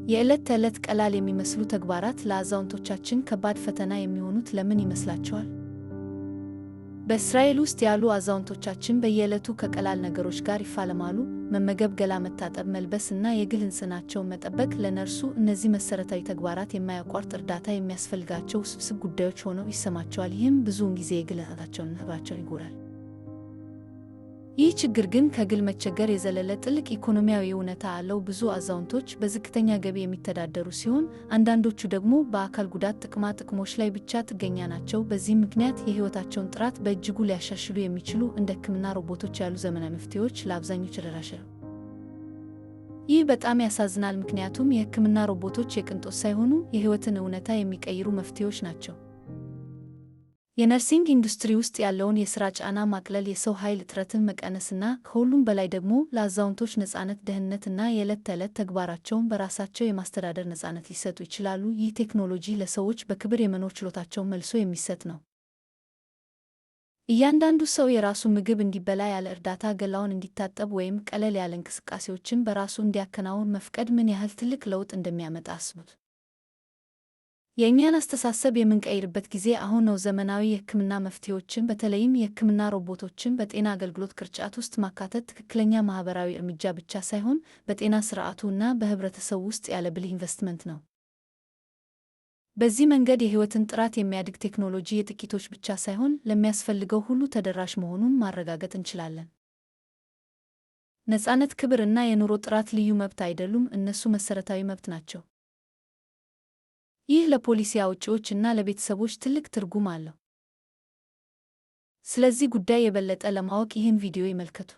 የዕለት ተዕለት ቀላል የሚመስሉ ተግባራት ለአዛውንቶቻችን ከባድ ፈተና የሚሆኑት ለምን ይመስላችኋል? በእስራኤል ውስጥ ያሉ አዛውንቶቻችን በየዕለቱ ከቀላል ነገሮች ጋር ይፋለማሉ። መመገብ፣ ገላ መታጠብ፣ መልበስ እና የግል ንጽህናቸውን መጠበቅ። ለነርሱ እነዚህ መሠረታዊ ተግባራት የማያቋርጥ እርዳታ የሚያስፈልጋቸው ውስብስብ ጉዳዮች ሆነው ይሰማቸዋል። ይህም ብዙውን ጊዜ የግል ነፃነታቸውንና ክብራቸውን ይጎዳል። ይህ ችግር ግን ከግል መቸገር የዘለለ ጥልቅ ኢኮኖሚያዊ እውነታ አለው። ብዙ አዛውንቶች በዝቅተኛ ገቢ የሚተዳደሩ ሲሆን፣ አንዳንዶቹ ደግሞ በአካል ጉዳት ጥቅማ ጥቅሞች ላይ ብቻ ጥገኛ ናቸው። በዚህም ምክንያት የሕይወታቸውን ጥራት በእጅጉ ሊያሻሽሉ የሚችሉ እንደ ሕክምና ሮቦቶች ያሉ ዘመናዊ መፍትሄዎች ለአብዛኞቹ ተደራሽ። ይህ በጣም ያሳዝናል፣ ምክንያቱም የሕክምና ሮቦቶች የቅንጦት ሳይሆኑ የሕይወትን እውነታ የሚቀይሩ መፍትሄዎች ናቸው። የ nursing ኢንዱስትሪ ውስጥ ያለውን የሥራ ጫና ማቅለል፣ የሰው ኃይል እጥረትን መቀነስና ከሁሉም በላይ ደግሞ ለአዛውንቶች ነፃነት፣ ደህንነት እና የዕለት ተዕለት ተግባራቸውን በራሳቸው የማስተዳደር ነፃነት ሊሰጡ ይችላሉ። ይህ ቴክኖሎጂ ለሰዎች በክብር የመኖር ችሎታቸውን መልሶ የሚሰጥ ነው። እያንዳንዱ ሰው የራሱ ምግብ እንዲበላ፣ ያለ እርዳታ ገላውን እንዲታጠብ ወይም ቀለል ያለ እንቅስቃሴዎችን በራሱ እንዲያከናውን መፍቀድ ምን ያህል ትልቅ ለውጥ እንደሚያመጣ አስቡት። የእኛን አስተሳሰብ የምንቀይርበት ጊዜ አሁን ነው። ዘመናዊ የሕክምና መፍትሄዎችን በተለይም የሕክምና ሮቦቶችን በጤና አገልግሎት ቅርጫት ውስጥ ማካተት ትክክለኛ ማኅበራዊ እርምጃ ብቻ ሳይሆን በጤና ስርዓቱ እና በኅብረተሰቡ ውስጥ ያለ ብልህ ኢንቨስትመንት ነው። በዚህ መንገድ የሕይወትን ጥራት የሚያድግ ቴክኖሎጂ የጥቂቶች ብቻ ሳይሆን ለሚያስፈልገው ሁሉ ተደራሽ መሆኑን ማረጋገጥ እንችላለን። ነፃነት፣ ክብር እና የኑሮ ጥራት ልዩ መብት አይደሉም፤ እነሱ መሠረታዊ መብት ናቸው። ይህ ለፖሊሲ አውጪዎች እና ለቤተሰቦች ትልቅ ትርጉም አለው። ስለዚህ ጉዳይ የበለጠ ለማወቅ ይህን ቪዲዮ ይመልከቱ።